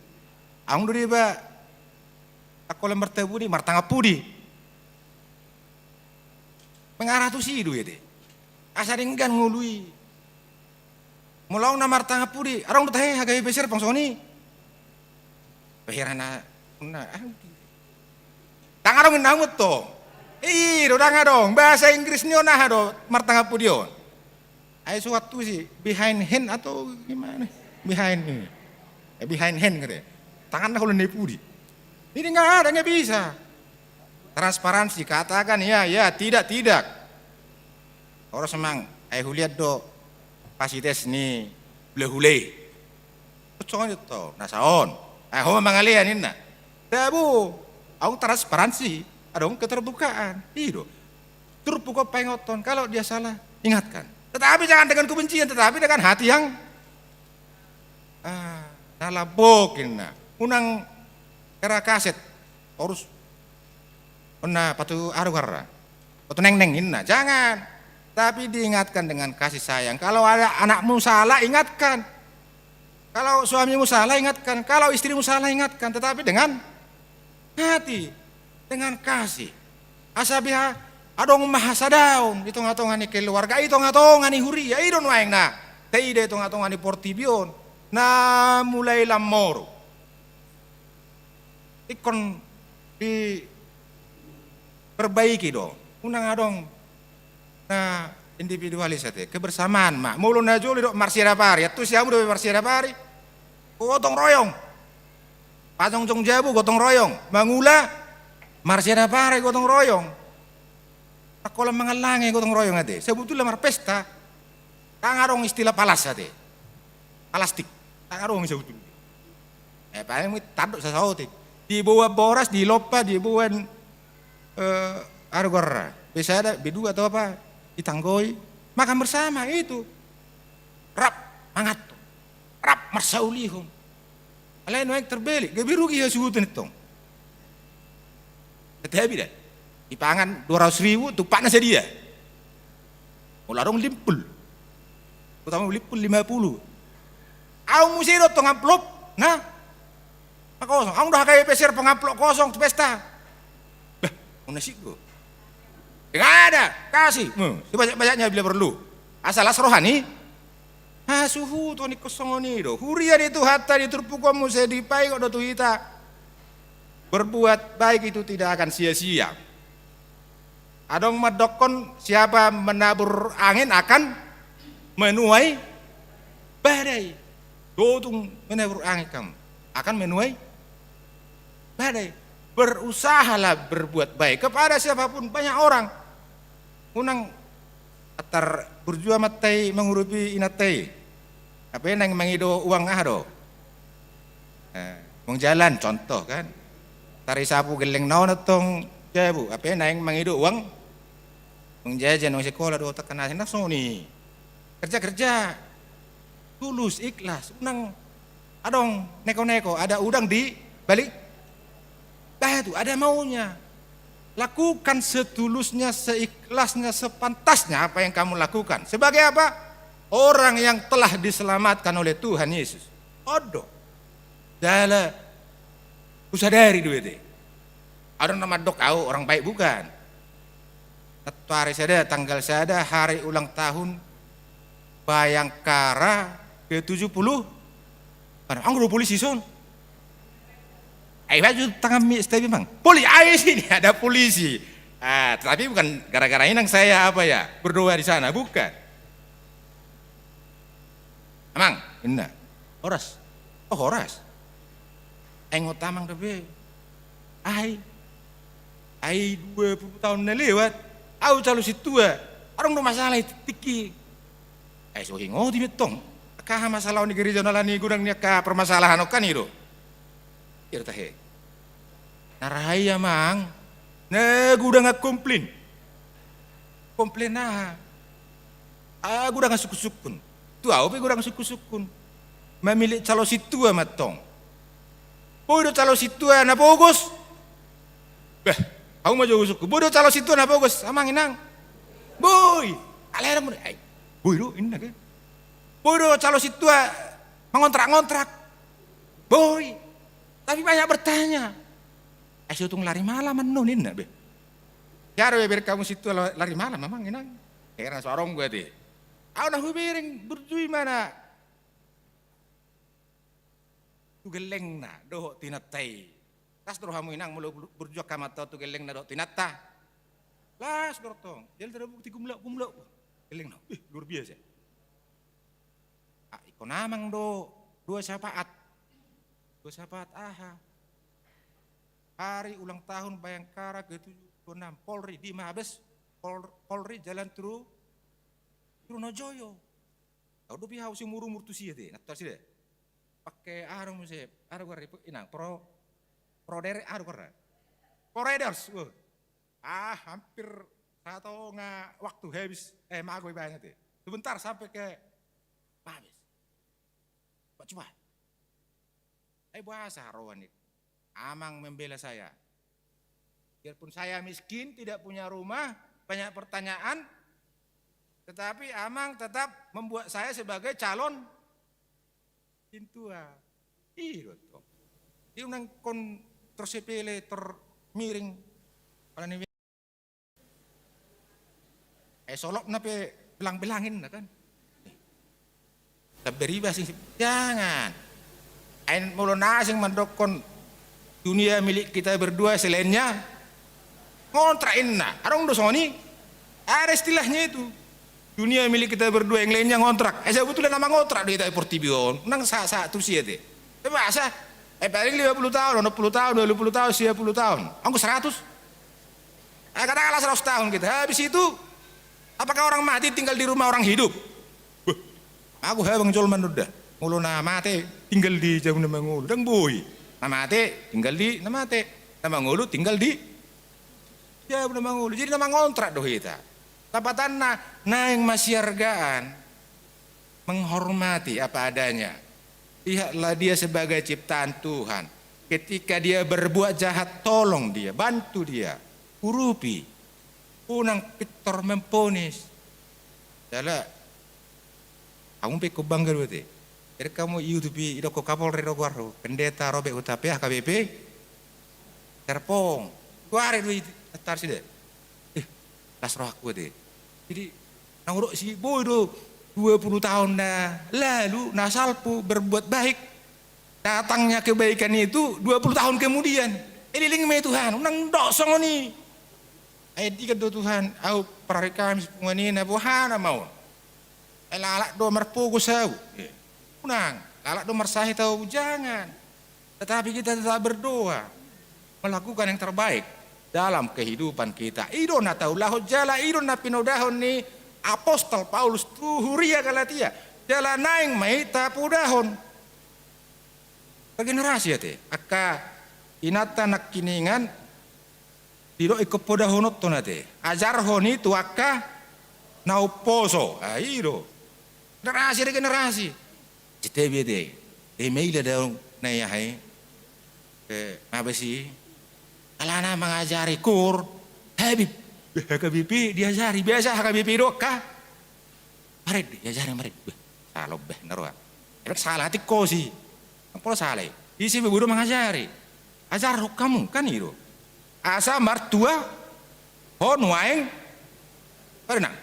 Aung do deba, anggo lam martabuni, martangan pudi. Mangarah tu si do i ate. Asa denggan ngolu i. Molo aung na martangan pudi, adong do tahe HKBP Serpong songon i. Baheran na, na, ah, ndang adong inna hamu tong. I do, ndang adong. Bahasa Inggris ni on aha do, martangan pudi on? Ai so antusi, behind hand atau gimana? Behind ini. Eh, behind hand kata. Tanganna holan na i pudi. Ini nggak ada, nggak bisa. Transparansi, katakan ya, ya, tidak, tidak. Horas amang, ai huliat do kapasitas ni hulahula i. Songon i do, na saon. Ai ho ma mangalean inna. Tabo, aung transparansi, adong keterbukaan. I do. Turpuk on paingothon, kalau dia salah, ingatkan. Tetapi jangan dengan kebencian, tetapi dengan hati yang, ah, na lambok inna. Unang era kaset, torus, unang patu aru garra. Patu nengneng inna, jangan. Tapi diingatkan dengan kasih sayang. Kalau ada anakmu salah, ingatkan. Kalau suamimu salah, ingatkan. Kalau istrimu salah, ingatkan. Tetapi dengan hati, dengan kasih. Asa biha adong ma hasadaon di tonga-tonga ni keluarga, di tonga-tonga ni huria, i do nuaeng na taida di tonga-tonga ni portibi on, na mulai lam moru. Ingkon diperbaiki do. Unang adong na individualis ate, kebersamaan ma. Molo na jolo didok marsiadapari, antusi hamu dope marsiadapari? Gotong royong. Pajongjong jabu gotong royong. Mangula marsiadapari gotong royong. Anggo lam mangallange gotong royong ate. Sebetulna marpesta. Ndang adong istilah palas ate. Palastik. Ndang adong i sebetulna. Eh, paling tandok sasaotik. Diboan boras, dilompa, diboan, eh, aru garra. B sada, B dua atau apa, ditanggoi. Makan bersama, itu. Rap manganhon. Rap marsaulihon. Alai nuaeng terbalik, gabe rugi hasuhuton i tong. Tetapi da, dipangan dua ratus ribu, tumpakna sadia. Molo adong limpul. Utama limpul lima puluh. Aung muse do tong amplop, na? Ma kosong. Aung do HKBP Serpong amplop kosong tu pesta. Bah, unang siggo. Nggak ada, kasih. Hmm, sebanyak-banyaknya bila perlu. Asal las roha ni hasuhuton. Ingkon songon i do. Huria ni Tuhanta di turpuk on muse dipaingot do tu hita. Berbuat baik itu tidak akan sia-sia. Adong mandokkon, siapa menabur angin akan menuai badai. Totung menabur angin kamu akan menuai badai. Berusahalah berbuat baik kepada siapapun, banyak orang. Unang antar burju amanta i mangurupi inanta i. Hape naeng mangido uang aha do? Eh, uang jalan, contoh kan. Tari sapu gelleng na on tong jabu, hape naeng mangido uang, uang jajan, uang sekolah do, tekan asing, na songon i. Kerja-kerja. Tulus, ikhlas. Unang adong neko-neko, ada udang di balik batu, ada maunya. Lakukan setulusnya, seikhlasnya, sepantasnya apa yang kamu lakukan. Sebagai apa? Orang yang telah diselamatkan oleh Tuhan Yesus. On do. Jala husadari do ate. Adong na mandok au orang baik, bukan. Nantoari sada, tanggal sada, hari ulang tahun Bayangkara ke tujuh puluh. Kan anggo do polisi son. Ai baju tangan mi S T B, Bang. Poli-, ai sini ada polisi. Ah, tetapi bukan gara-gara inang saya apa ya, berdoa di sana, bukan. Amang, inna. Horas. Oh, horas. Ai ngot amang dope. Ai. Ai dua puluh tahun na lewat, au calon sintua. Adong do masalah i tingki. Ai so hingoti mintong. Angka aha masalah on di gereja on, ala ni godang ni angka permasalahan on kan i do. Ia do tahe. Na raha i amang, na godang komplain. Komplain aha? Ah, godang sungkun-sungkun. Tu au pe godang sungkun-sungkun. Mamillit calon sintua mantong. Boi do calon sintua na pogos? Bah, au ma jo sungkun. Boi do calon sintua na pogos, amang inang? Boi. Alai, ai, boi do inna kan. Boi do calon sintua mangontrak-ngontrak? Boi. Tapi banyak bertanya. Ai so tung lari malam annon inna be. Jaro be bereng hamu sintua la-, lari malam amang inang. Heran so adong be ate. Au na hubereng burju i ma na tu gellengna dohot tu inanta i. Las do rohamu inang molo bur-, burju angka amanta on tu gellengna dohot tu inanta? Las do tong. Jala tarbukti gumlok-gumlok gellengna. Ih, luar biasa. Ah, ingkon amang do dua syafaat. Dua syafaat aha? Hari ulang tahun Bayangkara ke tujuh puluh enam, Polri di Mabes, Pol-, Polri Jalan Tru-, Trunojoyo. Au dope hau seumur-umur tusi ate, na tusi ate. Pake aha do muse, aha do goarna inang, pro, pro derek aha do goarna. Pro Raiders, wah. Ah, hampir satonga waktu habis, eh, mago ibaen ate. Sebentar sampai ke Mabes. Cepat, cepat. Ai boasa roha ni amang membela saya. Biarpun saya miskin, tidak punya rumah, banyak pertanyaan, tetapi amang tetap membuat saya sebagai calon sintua. I do tong. Di unang kon tor sepele, tor miring. Pala ni Eh, solopna pe belang-belang inna kan. Tabberi basi, jangan. Ai molo na asing mandokkon dunia milik kita berdua selainnya ngontrak inna. Adong do songon i. Ada istilahnya itu. Dunia milik kita berdua yang lainnya ngontrak. Eh, sebetulnya na mangontrak do hita di portibi on. Nang sa-, sa-, tusi ate. Tapi asa, eh, paling lima puluh tahun, enam puluh tahun, dua puluh tahun, sembilan puluh tahun. Anggo seratus. Eh, katakanlah seratus tahun kita. Habis itu, apakah orang mati tinggal di rumah orang hidup? Beh, aku habang jolma nda. Molo na mate tinggal di jabu na mangolu. Ndang boi. Na mate tinggal di na mate. Na mangolu tinggal di jabu na mangolu. Jadi na mangontrak do hita. Lapatanna naeng masihargaan. Menghormati apa adanya. Lihatlah dia sebagai ciptaan Tuhan. Ketika dia berbuat jahat, tolong dia, bantu dia, urupi. Unang pintor memponis. Jala, hamu pe ingkon bangga do ate. Jadi hamu YouTube i, idok Kapolri do goarhu, Pendeta Robert Hutapea, H K B P. Serpong. Goari do i, tar sida. Eh, las rohangku ate. Jadi, na hudok si boi do dua puluh tahun na lalu, na salpu berbuat baik. Datangnya kebaikan itu dua puluh tahun kemudian. Eh, leleng ma i Tuhan, unang dok songon i. Ai didok do Tuhan, au parari Kamis punguan i na boha na mau. Eh, lalap do marpogos au. Eh, unang, lalap do marsahit au, jangan. Tetapi kita tetap berdoa, melakukan yang terbaik dalam kehidupan kita. I do na taulahon jala i do na pinodahon ni Apostel Paulus tu huria Galatia. Jala naeng ma i tapodahon. Regenerasi ate, angka inanta nangkiningan, didok ingkon podahononhon ate. Ajarhon i tu angka na umposo. Ah, i do. Regenerasi, regenerasi. Jete be ate. Eme ila daong na i aha i. Eh, apa sih? Alana mangajari kur. Habib. H K B P diajari. Biasa H K B P do angka. Marende, diajari marende. Beh, sala beh, na roa. Emang sala tingkosi. Nang pola sala i. Ise be bodo mangajari. Ajarhon hamu, kan i do. Asa martua ho nuaeng. Pernah.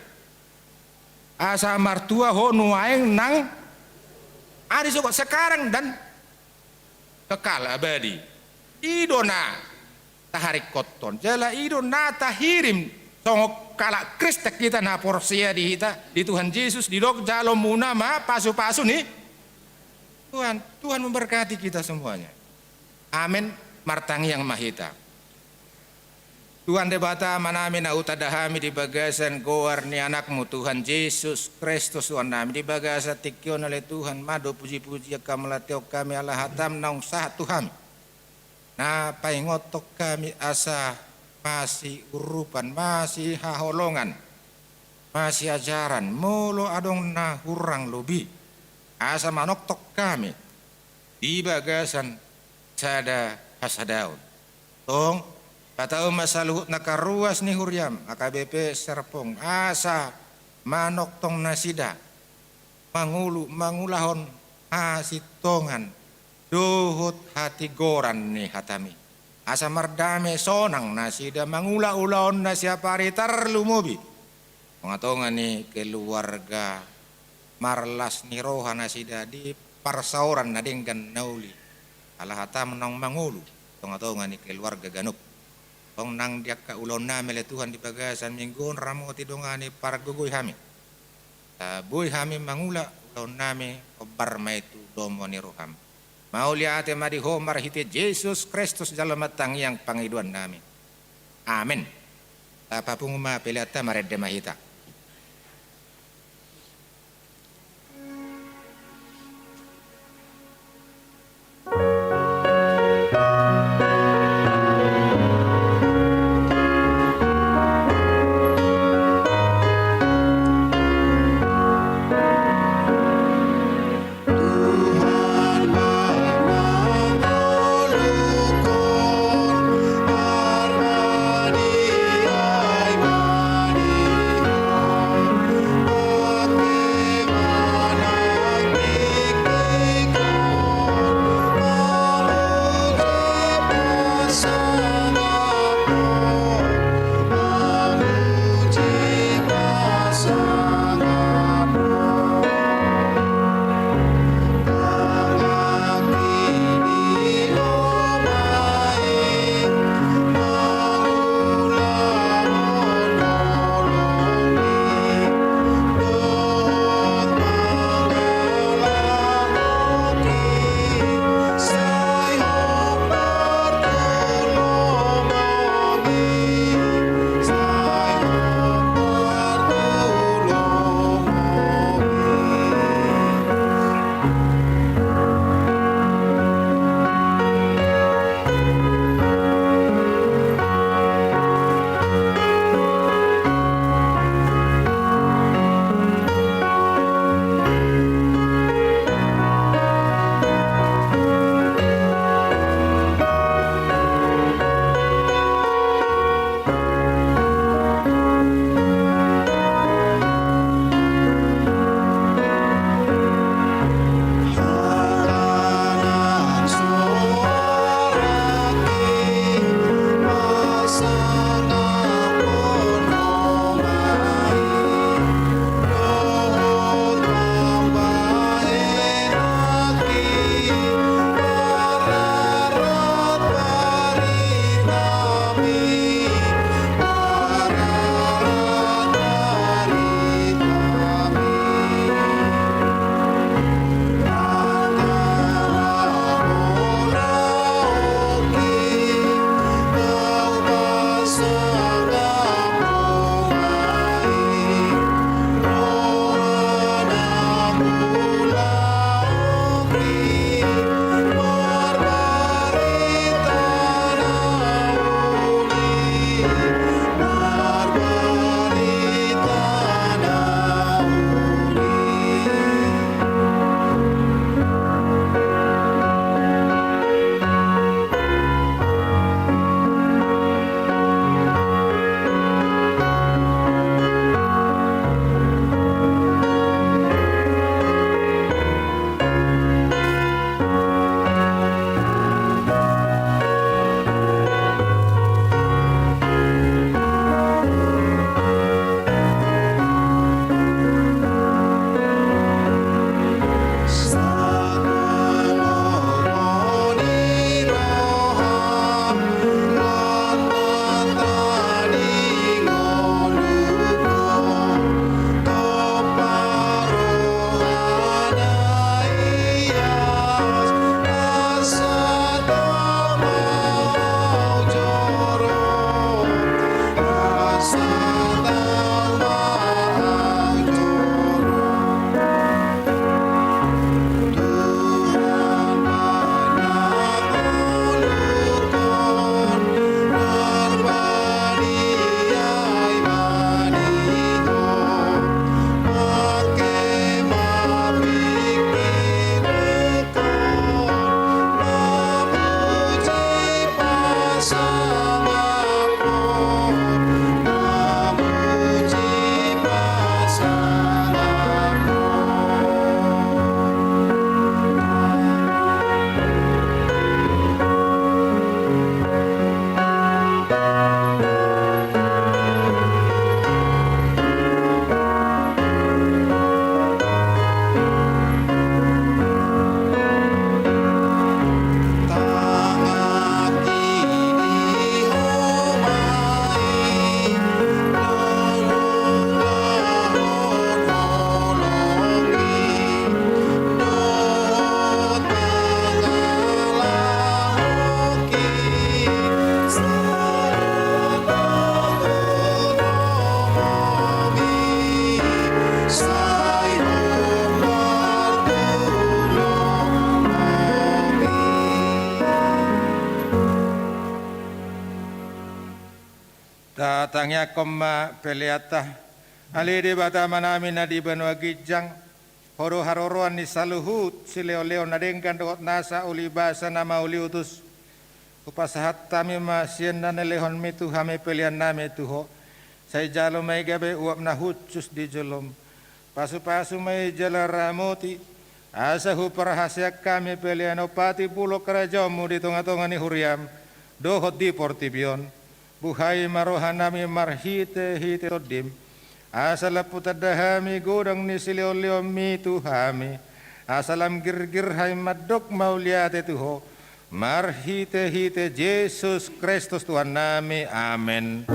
Asa martua ho nuaeng nang ari sogot sekarang dan kekal abadi. I do na taharingkothon. Jala i do na tahirim songon halak Kristen hita na porsea di hita, di Tuhan Jesus, didok jalo muna ma pasu-pasu ni Tuhan. Tuhan memberkati kita semuanya. Amin. Martangiang ma hita. Tuhan Debata Amanami na hutanda hami di bagasan goar ni Anakmu, Tuhan Jesus Kristus Tuhannami, di bagasan tingki on ale Tuhan, mandok puji-pujian, hamuliateon hami ala hataM naung sahat tu hami. na paingothon hami asa masiurupan, masihaholongan, masiajaran, molo adong na hurang lobi, asa manongtong hami di bagasan sada hasadaon. Tong, patau ma saluhut angka ruas ni huriam, H K B P Serpong, asa manongtong nasida mangolu, mangulahon hasintongan dohot hatigoran ni hatami. Asa mardame sonang nasida mangula ulaonna siapari, tarlumobi tongatonga ni keluarga marlas ni roha nasida di parsaoran na denggan na uli. Ala hatam naung mangolu tongatonga ni keluarga ganup. Tong nang di angka ulaonnami ale Tuhan di bagasan minggu on, ramoti, dongani, pargogoi hami. Asa boi hami mangula ulaonnami, hombar ma i tu lomo ni roham. Mauliate ma di Ho marhite Jesus Kristus jalo ma tangiang pangidoannami. Amen. Tapapungu ma peleanta, marende ma hita. Tangiangkon ma peleanta. Ale Debata Amanami na di banua ginjang, Ho do haroroan ni saluhut silehonlehon na denggan dohot nasa ulibasa na mauliutus. Hupasahat hami ma sian na nilehonmi tu hami peleannami tu Ho. Sai jalo ma i gabe uap na hushus di jolom. Pasupasu ma i jala ramoti, asa huparhaseang hami pelean on patimbulhon harajaonmu di tongatonga ni huriam dohot di portibi on. Buhai ma rohanami marhitehite Tondim, asa lam hutanda hami godang ni silehonlehonmi tu hami, asa lam girgir hami mandok mauliate tu Ho, marhitehite Jesus Kristus Tuhannami. Amen.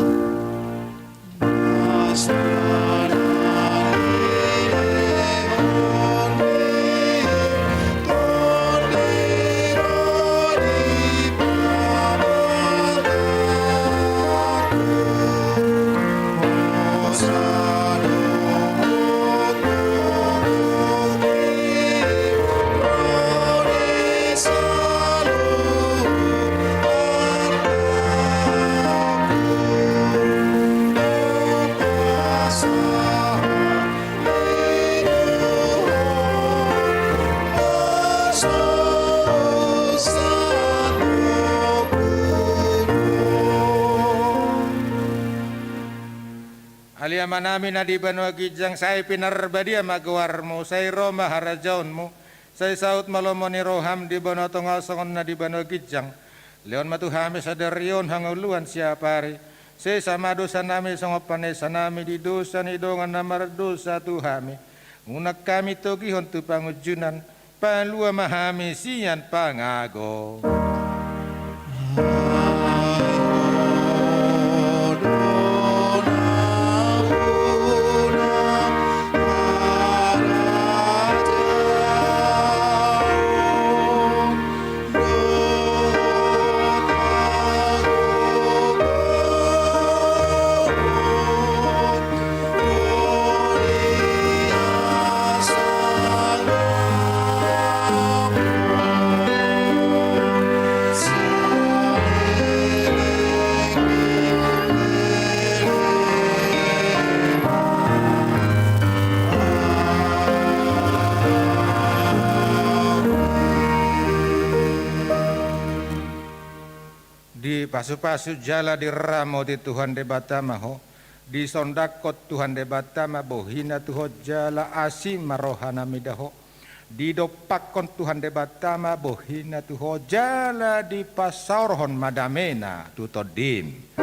Ale Amanami na di banua ginjang, sai pinarbadia ma goarmu, sai ro ma harajaonmu, sai saut ma lomo ni roham di banua tonga on songon na di banua ginjang. Lehon ma tu hami sadari on hangoluan siapari. Sesa ma dosanami songon panesanami di dosa ni dongan na mardosa tu hami. Unang hami togihon tu pangunjunan, palua ma hami sian pangago. Dipasupasu jala diramoti Tuhan Debata ma ho. Disondangkon Tuhan Debata ma bohina tu ho jala asi ma rohana mida ho. Didompakkon Tuhan Debata ma bohina tu ho jala dipasaorhon ma damena tu tondim.